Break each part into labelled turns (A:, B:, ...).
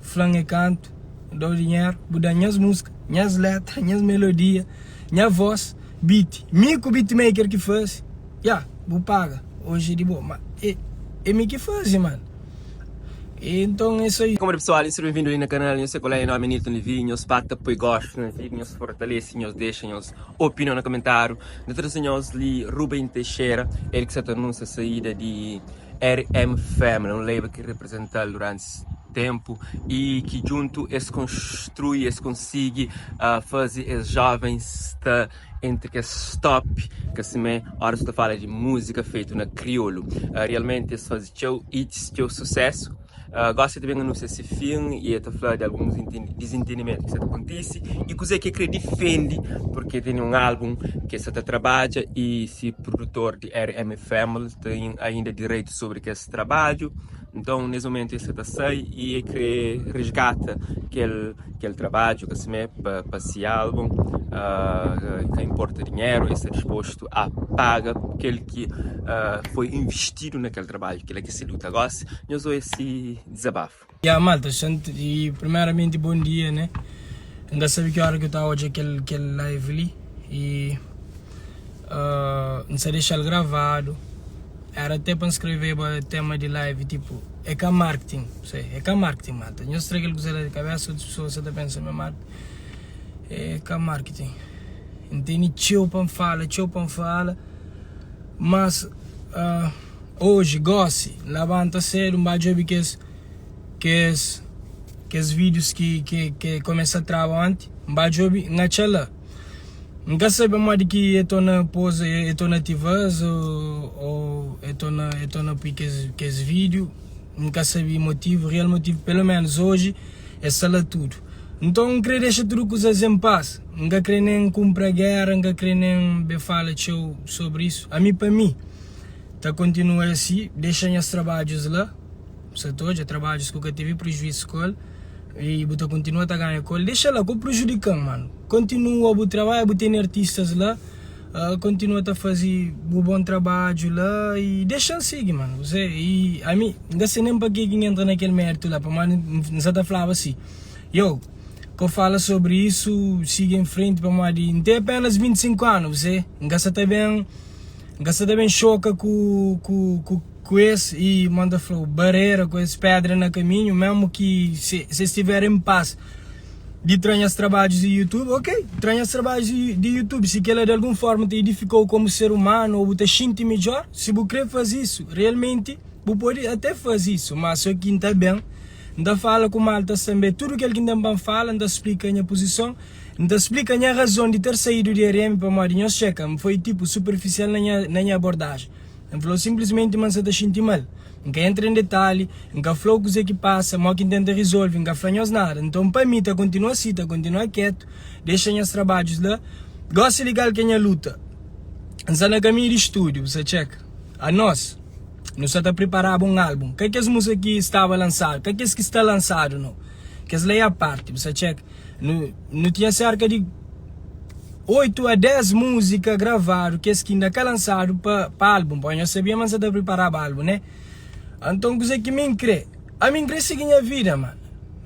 A: Fla-m é kantu, N da-u dinheru, bu da-m nhas múzika, nhas létra, nhas melodia, nha vós, beat, mi ku beatmaker ki faze, ya, bu paga, oji é di bo, ma é é mi ki faze, mano. E nton é só
B: Como pessoal, seja bem-vindo ali na canal, nhos sei qual é, nome é Nilton Levy, nhos pata poi gosto na vídeo, nhos fortalece, nhos deixa nhos opinião na comentário. Na trazer nhos li Ruben Teixeira, ele que está anuncia a saída de RM Family, um label que representa durante tempo e ki djuntu es konstrui, es konsigi faze es jovens sta entri kes top ka simé óras ki ta fala di múzika fetu na kriolu. Realmenti es faze txeu hits, txeu susésu. Gósi el ta ben anúnsia se fin i el ta fla di alguns dizintendimentu ki sta ta kontise i kuzê ki el krê difende purkê el tene un álbun ki el sta ta trabadja i se produtor di RM Family ten ainda direitu sobri kes trabadju. Nton, nes momentu el sta ta sai i el krê resgata kel kel trabadju ka simé pa pa si álbun. Ka inporta dinheru, el sta dispostu a paga kel ki foi invistidu na kel trabadju. Kel-la ki se luta gósi. Nhos obi si dizabafu.
A: Ya malta, i primeramenti bon dia né. N ka sabe ki ora ki bu ta odja kel kel live li i N sa dexa-l gravadu. Era até pa N skreveba tema di live tipo é ka marketing, se é ka marketing malta. Nhos tra kel kuza la di kabesa otus pesoas sa ta pensa ma é marketing. É ka marketing. N tene txeu pa N fala, txeu pa N fala, mas oji, gosi, N labanta sedu N ba djobe kes kes kes vídeos ki ki ki kumesa traba onti, N ba djobe N atxa la. N ka sabe pamodi ki e torna poza e torna ativa-s o e torna e torna pui kes kes vídeo N ka sabe motivu real motivu pelo menos oji e sta la tudu nton N kre dexa tudu kuzas en pas N ka kre nen kunpra gera N ka kre nen be fala txeu sobri isu ami pa mi ta kontinua asi dexa nhas trabadjus la. Bu sa ta odja trabadjus ku ka tevi prejuizu ku el i bu ta kontinua ta ganha ku el. Dexa la, ka bu prejudika-m, mano. Kontinua bu trabadju, bu tene artistas la, kontinua ta faze bu bon trabadju la i dexa-m sigi, mano. Kuzê? I ami, N ka se nen pa ke ki N entra na kel méritu la, pamodi N sa ta flaba si, Yo, ka bu fala sobri isu, sigi en frenti, pamodi N ten apenas 25 anu, kuzê? N ka sa ta ben, N ka sa ta ben xoka ku, ku, ku. Ku es i manda fla-u barera ku es pedra na kaminhu mesmu ki se es tiver en pas di tra nhas trabadjus di youtube ok tra nhas trabadjus di youtube si kela di algun forma ta edifikau komu ser umanu ou bu ta xinti midjor si bu kre fazi isu realmenti bu podi ate fazi isu ma so ki nta ben nta fala ku maltas tanbe tudu kel ki nten pa nfala nta splika nha puzison nta splika nha razon di ter saidu di RM pamodi nhos txeka nfoi tipu superfisial na nha na nha abordajen. N fla-u sinplismenti ma N sa ta xinti mal. N ka entra en detalhi, N ka fla-u kuzê ki pasa, mó ki N tenta rizolve, N ka fla nhos nada. Nton, pa mi, ta kontinua si, ta kontinua ketu, dexa nhas trabadjus la. Gósi li kal ki é nha luta? N sta na kaminhu di stúdiu, bu sa txeka. Anos, nu sa ta priparaba un álbun. Ka kes múzika ki staba lansadu, ka kes ki sta lansadu, nau. Kes la é apárti, bu sa txeka. Nu, nu tinha serka di 8 a 10 múzika gravadu, kes ki inda ka lansadu pa, pa álbun. Poi nhos sabia ma N sa ta priparaba álbun, né? Anton kuzê ki mi N krê? Ami N krê sigi nha vida, mano.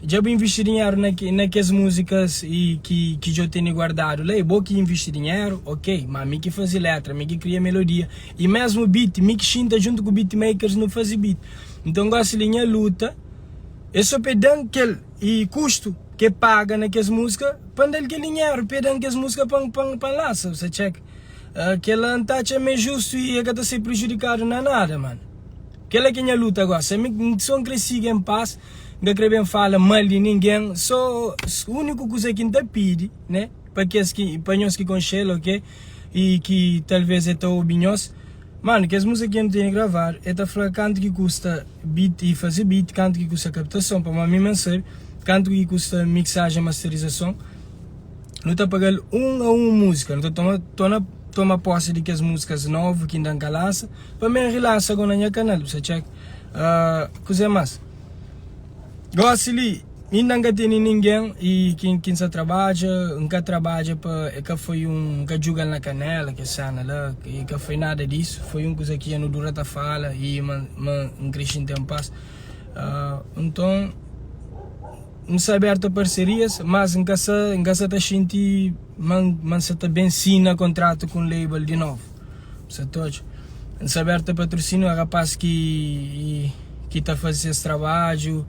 A: Dja bu invisti dinheru na, na kes múzikas i ki, ki dja bu tene guardadu la, é bo ki invisti dinheru, ok, ma mi ki faze letra, mi ki kria melodia i mesmu beat, mi ki xinta djuntu ku beatmakers nu faze beat. Nton gósi li nha luta é so pa e da-m kel. I kustu ke paga na kes musika pa N da-l kel dinheru pa e da-m kes musika pa N pa N lansa, bu sa txeka. Kela N ta atxa ma é justu i e ka ta ser prejudikadu na nada, mano. Kela ki é nha luta gosi. Ami N so N kre sigi en pas, N ka kre ben fala mal di ningen, so uniku kuza ki N ta pidi, ne, pa kes ki pa nhos ki konxe-l, ok, i ki talves e ta obi nhos, mano, kes musika ki N tene gravadu, e ta fla kantu ki kusta. Beat e faze beat, kantu ki kusta kaptason, pamodi mi men sabe kantu ki kusta mixajen, masterizason, nu ta pagal un a un múzika, nu ta toma tona toma posi di kes múzikas novu ki inda N ka lansa, pa mi N rilansa go na nha kanal, bu sa txeka. Kuzê más? Gosi li inda N ka tene ningen i ki ki N sa trabadja, N ka trabadja pa e ka foi un N ka djuga-l na kanela kes sena la, e ka foi nada disu, foi un kuza ki dja nu dura ta fala i ma ma N kre xinti en pas. Nton. N sta abertu a parserias, mas N ka sa N ka sa ta xinti ma ma N sa ta ben sina kontratu ku un label di novu. Bu sa ta odja? N sta abertu a patrusíniu a rapaz ki ki ta faze ses trabadju.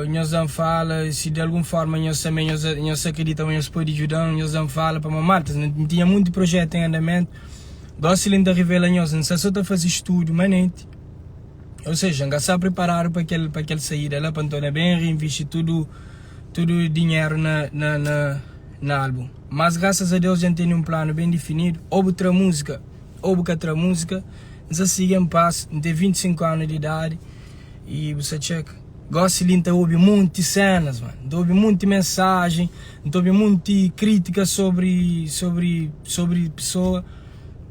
A: Nhos da-m fala, si di algun forma nhos tanbe nhos nhos ta akredita ma nhos pode djuda-m, nhos da-m fala pamodi maltas N tinha munti projetu en andamentu. Gosi li N ta rivela nhos, N sta so ta faze studu manenti. Ou seja, N ka sta priparadu pa kel pa kel saída la pa N torna ben reinvisti tudu tudu dinheru na na na na album. Mas grasas a Deus dja N tene un planu ben difinidu, ou bu tra múzika ou bu ka tra múzika, N sta sigi en pas, N ten 25 anu di idadi i bu sta txeka. Gosi li N ta obi monti senas, man, N ta obi monti mensajen, N ta obi monti krítika sobri sobri sobri pesoa.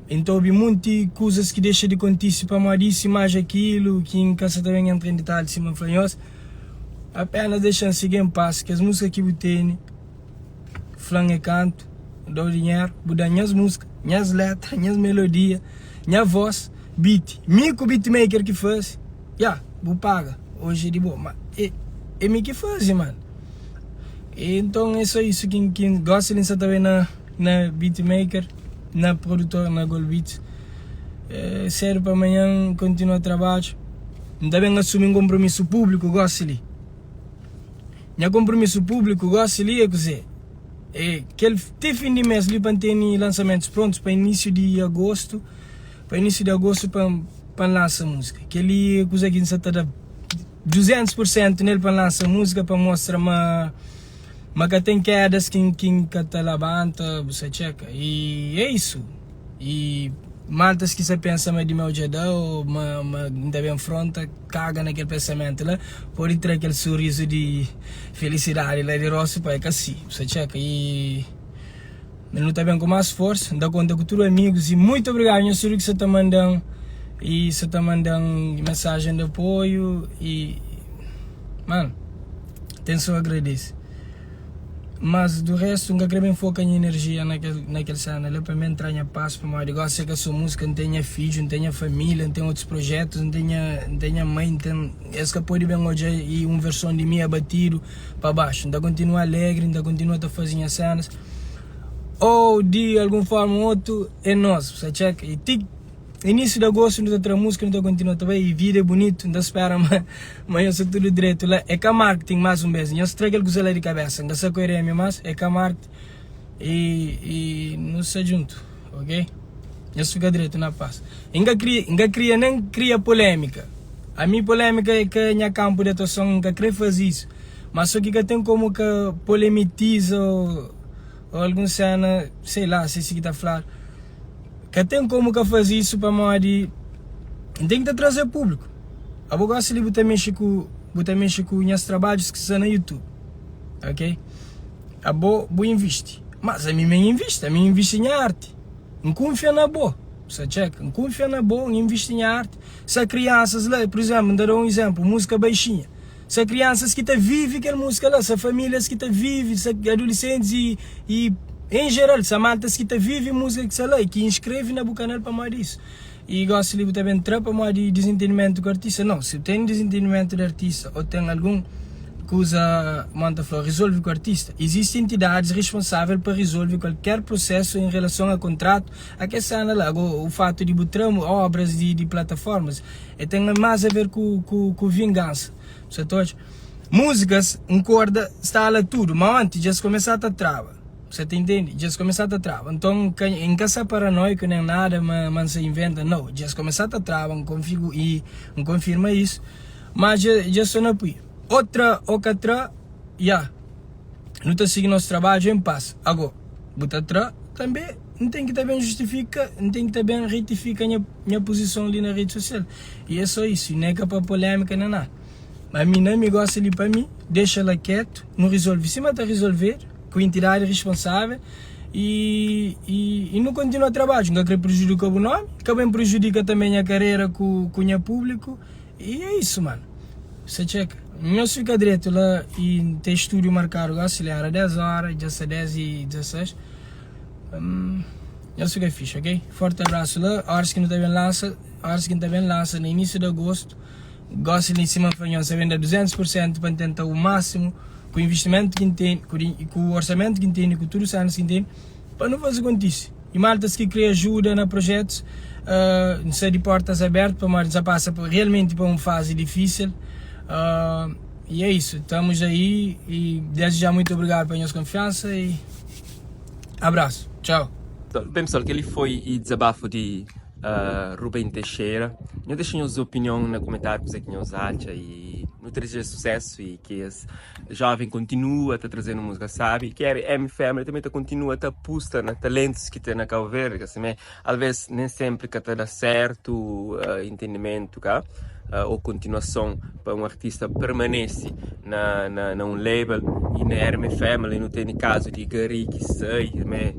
A: N ta obi munti kuzas ki dexa di kontise pamodi isu i más akilu ki N ka sa ta ben entra en ditalhi sima N fla nhos. Apenas dexa-m sigi en pas. Kes múzika ki bu tene, fla-m é kantu, N da-u dinheru, bu da-m nhas múzika, nhas létra, nhas melodia, nha vós, beat, mi ku beatmaker ki faze, ya, bu paga, oji é di bo. Ma é é mi ki faze, mano. Enton é só isu ki N gosi li N sa ta bai na. Na beatmaker, na produtor, na Gold Beats. Sedu pa manhan N kontinua trabadju. N ta ben asumi un konpromisu públiku gósi li. Nha konpromisu públiku gósi li é kuzê? É kel ti fin di mês li pa N tene lansamentus prontus pa inísiu di agostu, pa inísiu di agostu pa pa N lansa múzika. Kel-li é kuza ki N sa ta da 200 pur sentu nel pa N lansa múzika pa mostra ma. Ma ka ten kedas ki ki N ka ta labanta, bu sa txeka I é isu I maltas ki sa pensa ma di meu dja da o ma ma N ta ben fronta Kaga na kel pensamentu la Pode tra kel surizu di felisidadi la di rostu pa é ka si, bu sa txeka I nu ta ben ku más forsa N ta konta ku tudu amigus i muitu obrigadu nhos tudu ki sa ta manda-m i sa ta manda-m mensajen di apoiu i mano. Ten so agradese. Mas do resto nka kre ben foka nha energia na kel na kel sena la pa mi entra nha paz pamodi gosi é ka so musika nten nha fidju nten nha familia nten otus projetus nten nha nten nha mãe nten es ka pode ben odja i un verson di mi abatidu pa baxu nta kontinua alegri nta kontinua ta fazi nha senas ou di algun forma ou otu é nos bu sa txeka i ti Início de agosto nu ta tra música nu ta continua ta bai e vida é bonito nta spera ma ma nhos sta tudo dreto la é ka marketing mais um bes nhos tra kel kuza la di cabeça nka sa ku RM mas é ka marketing e e nu sta junto ok nhos fica dreto na paz e nka kria nka kria nem kria polêmica ami polêmica é ka nha campo de atuação nka kre fazi isso mas só ki ka tem como ka polemitiza ou ou algum cena sei lá se si ki ta fladu. Ka ten komu ka faze isu pamodi N ten ki ta traze públiku. Abo gosi li bu ta mexe ku bu ta mexe ku nhas trabadjus ki sta na YouTube, ok? Abo bu invisti, mas ami me N invisti, ami N invisti nha arti. N kunfia na bo, bu sa txeka, N kunfia na bo, N invisti nha arti. Sa kriansas la, pur izénplu, N ta da un izénplu, múzika Baixinha. Sa kriansas ki ta vive kel musika la, sa familias ki ta vive, sa adulisentis i i en jeral sa maltas ki ta vive musika ki sta la i ki inskreve na bu kanal pamodi isu. I gosi li bu ta ben tra pamodi dizintendimentu ku artista? Nau, si bu ten dizintendimentu di artista o ten algun kuza mon ta fla rizolve ku artista. Izisti entidadis risponsavel pa rizolve kualker prusesu en relason a kontratu, a kes sena la. Ago u fatu di bu tra obras di di plataformas E ten mas a ver ku ku ku vingansa. Bu sa ta odja? Músikas N korda sta la tudu, ma onti dja es kumesa ta traba. Bu sa ta intendi? Dja es kumesa ta traba. Nton N ka N ka sa paranoiku nen nada ma ma N sa inventa, nau. Dja es kumesa ta traba, N konfigu i N konfirma isu. Ma dja dja sta na pui. O tra o ka tra, ya. Nu ta sigi nos trabadju en pas. Ago, bu ta tra tanbe, N ten ki ta ben justifika, N ten ki ta ben retifika nha. Nha puzison li na redi sosial e é só isu, e ka pa polémika nem nada. Ma mi na mi gosta li pa mi, dexa la ketu, nu rizolve sima ta rizolvedu, ku entidadi risponsável e e e nu kontinua trabadju. N ka kre prejudika bu nomi, ka ben prejudika tanbe nha karera ku ku nha públiku e é isu mano. Sa txeka. Nhos fika dretu la e N ten stúdiu markadu gosi li era 10 óra, dja sta 10 e 16. Nhos fika fixi ok. Forte abraço la. Horas ki nu ta ben lansa, horas ki nu ta ben lansa na início de agosto. Gosi li sima N fla nhos, N sa ben da 200 pur sentu pa N tenta u másimu ku investimentu ki N ten, ku orsamentu ki N tene, ku tudu sénas ki N tene, pa nu faze kontise. I maltas ki kre ajuda na projetus, N sta di portas abertu pamodi N sa pasa realmenti pa un fazi difisil. I é isu, estamos aí i desde já muito obrigado pa nhos konfiansa i abrasu. Txau.
B: Ben pessoal, kel-li foi i dizabafu di Ruben Teixeira. Nhos dexa nhos opinion na komentariu kuzê ki nhos atxa i nu ta deseja susesu i ki es joven kontinua ta trazenu musika sabi. Ki RM Family tanbe ta kontinua ta apusta na talentus ki ten na Cabo Verde, ka simé alves nen senpri ka ta da sertu entendimentu ka o kontinuason pa un artista permanese na na na un label i na RM Family nu tene kazu di Gary ki sai tanbe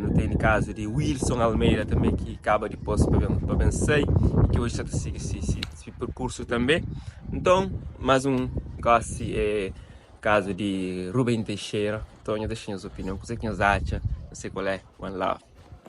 B: nu tene kazu di Wilson Almeida tanbe ki kaba dipos pa ben pa ben sai i ki oji sta ta sigi si si si perkursu tanbe nton mas un gosi é kazu di Ruben Teixeira nton nhos dexa nhos opinion kuzê ki nhos atxa nhos sai kualé one love.